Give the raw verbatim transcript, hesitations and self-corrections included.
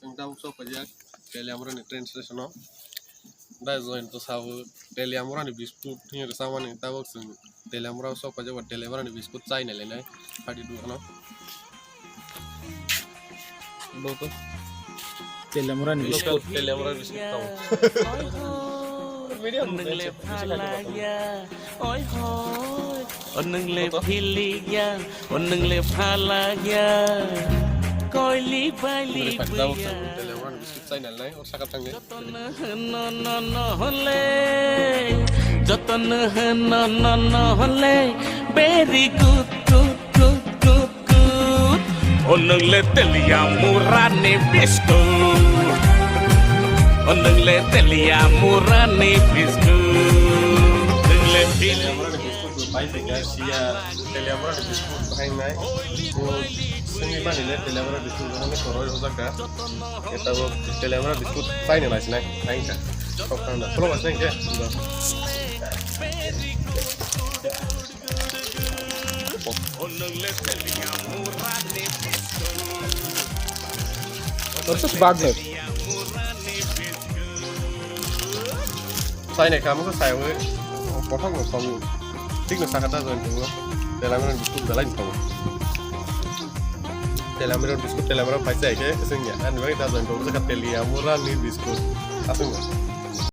Chwng tabuk sok paijak Teliamura ni train station o. Da join to sabo Teliamura ni biscuit hinwi rwchapmani, tabuk chwng Teliamura o sok paijak ba Teliamura ni biscuit chai nai lainai. Phadi dukano. Bo to Teliamura ni biscuit. Teliamura ni biscuit tamo. Medium. Oi hoi, o nwngle philikya, o nwngle phalakya, koili baili buya. Jotono hwno no no hole, jotono hwno no no hole, very good, good, good, good. O nwngle Teliamura ni biscuit, o nwngle Teliamura ni biscuit. Nwngle bil- Teliamura ni biscuit bo pai tongkha, siya Teliamura ni biscuit bahai wngnai. Bo simi bani le Teliamura biscuit bo hwnwi koroi hojak kha. Eta bo Teliamura biscuit pai na nai sinai, pai kha. Tok kha na, pro ba sinai khe. What's this bagner? Saini kamo khe sai wi, kothok no sawi. Thik no saka ta join tongo. Teliamura biscuit belai no tongo. Teliamura biscuit, Teliamura paisa hai khe sing ya. Ani bai ta join tongo, saka Teliamura ni biscuit. Asung.